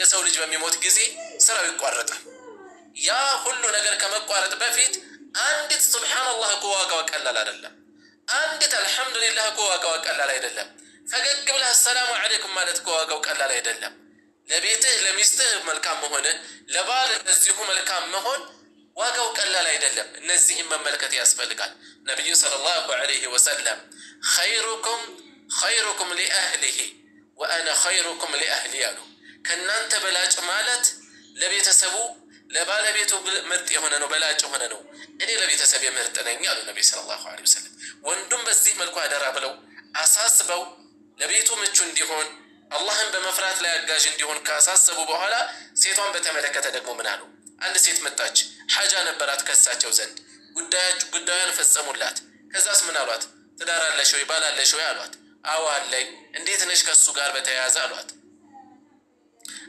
የሰው ልጅ በሚሞት ጊዜ ስራው ይቋረጣል። ያ ሁሉ ነገር ከመቋረጥ በፊት አንዲት ሱብሓነላህ እኮ ዋጋዋ ቀላል አይደለም። አንዲት አልሐምዱሊላህ እኮ ዋጋዋ ቀላል አይደለም። ፈገግ ብለህ አሰላሙ ዓለይኩም ማለት እኮ ዋጋው ቀላል አይደለም። ለቤትህ ለሚስትህ መልካም መሆንህ፣ ለባል እዚሁ መልካም መሆን ዋጋው ቀላል አይደለም። እነዚህም መመልከት ያስፈልጋል። ነቢዩ صلى الله عليه وسلم خيركم خيركم لأهله وأنا خيركم لأهلي አሉ። ከእናንተ በላጭ ማለት ለቤተሰቡ ለባለቤቱ ምርጥ የሆነ ነው፣ በላጭ የሆነ ነው። እኔ ለቤተሰብ ምርጥ ነኝ አሉ ነቢዩ صلى الله عليه وسلم። ወንዱም በዚህ መልኩ አደራ ብለው አሳስበው ለቤቱ ምቹ እንዲሆን፣ አላህን በመፍራት ላይ አጋዥ እንዲሆን ካሳሰቡ በኋላ ሴቷን በተመለከተ ደግሞ ምን አሉ? አንድ ሴት መጣች፣ ሓጃ ነበራት ከሳቸው ዘንድ፣ ጉዳዩን ፈጸሙላት። ከዛስ ምን አሏት? ትዳር አለሽ ወይ፣ ባል አለሽ ወይ አሏት። አዎ አለኝ። እንዴት ነሽ ከሱ ጋር በተያያዘ አሏት።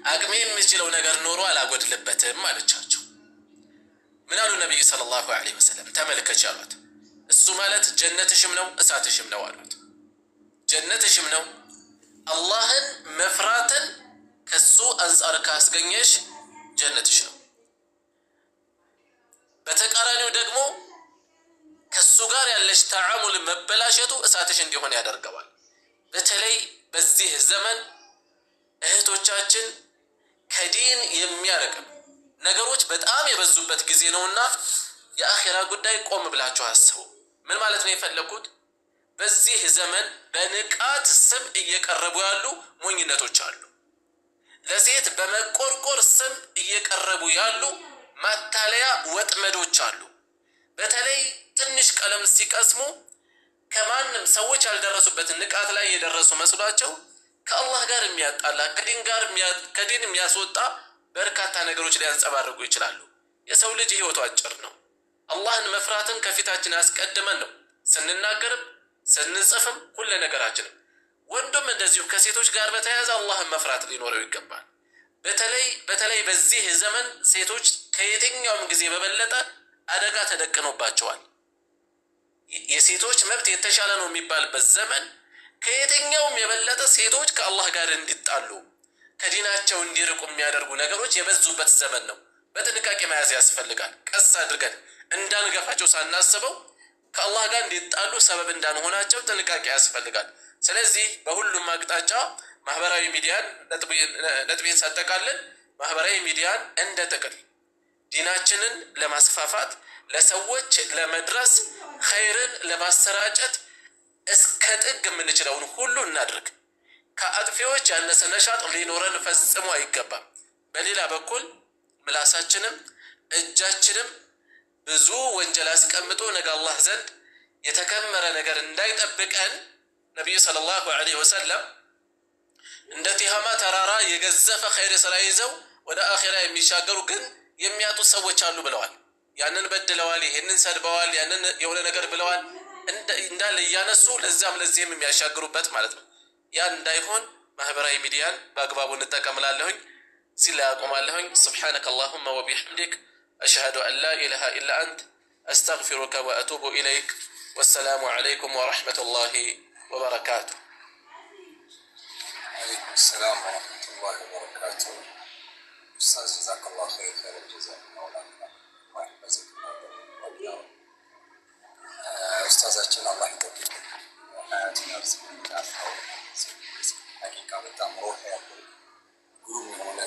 አቅሜ የሚችለው ነገር ኖሮ አላጎድልበትም አለቻቸው። ምን አሉ ነቢዩ صلى الله عليه وسلم? ተመልከች አሏት። እሱ ማለት ጀነትሽም ነው እሳትሽም ነው አሏት። ጀነትሽም ነው፣ አላህን መፍራትን ከሱ አንጻር ካስገኘሽ ጀነትሽ ነው። በተቃራኒው ደግሞ ከሱ ጋር ያለሽ ተዓሙል መበላሸቱ እሳትሽ እንዲሆን ያደርገዋል። በተለይ በዚህ ዘመን እህቶቻችን ከዲን የሚያርቅ ነገሮች በጣም የበዙበት ጊዜ ነውና የአኼራ ጉዳይ ቆም ብላችሁ አስቡ። ምን ማለት ነው የፈለግኩት? በዚህ ዘመን በንቃት ስም እየቀረቡ ያሉ ሞኝነቶች አሉ። ለሴት በመቆርቆር ስም እየቀረቡ ያሉ ማታለያ ወጥመዶች አሉ። በተለይ ትንሽ ቀለም ሲቀስሙ ከማንም ሰዎች ያልደረሱበትን ንቃት ላይ የደረሱ መስሏቸው ከአላህ ጋር የሚያጣላ፣ ከዲን ጋር ከዲን የሚያስወጣ በርካታ ነገሮች ሊያንጸባርቁ ይችላሉ። የሰው ልጅ ህይወቱ አጭር ነው። አላህን መፍራትን ከፊታችን አስቀድመን ነው ስንናገርም ስንጽፍም ሁለ ነገራችንም። ወንዱም እንደዚሁ ከሴቶች ጋር በተያያዘ አላህን መፍራት ሊኖረው ይገባል። በተለይ በተለይ በዚህ ዘመን ሴቶች ከየትኛውም ጊዜ በበለጠ አደጋ ተደቅኖባቸዋል። የሴቶች መብት የተሻለ ነው የሚባልበት ዘመን ከየትኛውም የበለጠ ሴቶች ከአላህ ጋር እንዲጣሉ፣ ከዲናቸው እንዲርቁ የሚያደርጉ ነገሮች የበዙበት ዘመን ነው። በጥንቃቄ መያዝ ያስፈልጋል። ቀስ አድርገን እንዳንገፋቸው፣ ሳናስበው ከአላህ ጋር እንዲጣሉ ሰበብ እንዳንሆናቸው ጥንቃቄ ያስፈልጋል። ስለዚህ በሁሉም አቅጣጫ ማህበራዊ ሚዲያን፣ ነጥቤን ሳጠቃልል፣ ማህበራዊ ሚዲያን እንደ ጥቅል ዲናችንን ለማስፋፋት፣ ለሰዎች ለመድረስ፣ ኸይርን ለማሰራጨት እስከ ጥግ የምንችለውን ሁሉ እናድርግ። ከአጥፊዎች ያነሰ ነሻጥ ሊኖረን ፈጽሞ አይገባም። በሌላ በኩል ምላሳችንም እጃችንም ብዙ ወንጀል አስቀምጦ ነገ አላህ ዘንድ የተከመረ ነገር እንዳይጠብቀን፣ ነቢዩ صلى الله عليه وسلم እንደ ቲሃማ ተራራ የገዘፈ ኸይር ስራ ይዘው ወደ አኼራ የሚሻገሩ ግን የሚያጡ ሰዎች አሉ ብለዋል። ያንን በድለዋል፣ ይህንን ሰድበዋል፣ ያንን የሆነ ነገር ብለዋል፣ እንዳለ እያነሱ ለዛም ለዚህም የሚያሻግሩበት ማለት ነው። ያን እንዳይሆን ማህበራዊ ሚዲያን በአግባቡ እንጠቀምላለሁኝ ሲል ያቆማለሁኝ። سبحانك اللهم وبحمدك أشهد أن لا إله إلا أنت أستغفرك وأتوب إليك والسلام عليكم ورحمة الله وبركاته። عليكم السلام ورحمة الله وبركاته። ኡስታዝ جزاك الله خير خير الجزاء፣ مولانا الله يحفظك يا رب። ኡስታዛችን አላህ ይጠብቅ፣ ሀያቱን ያርዝም። حقيقة በጣም ሩህ ያለው ግሩም የሆነ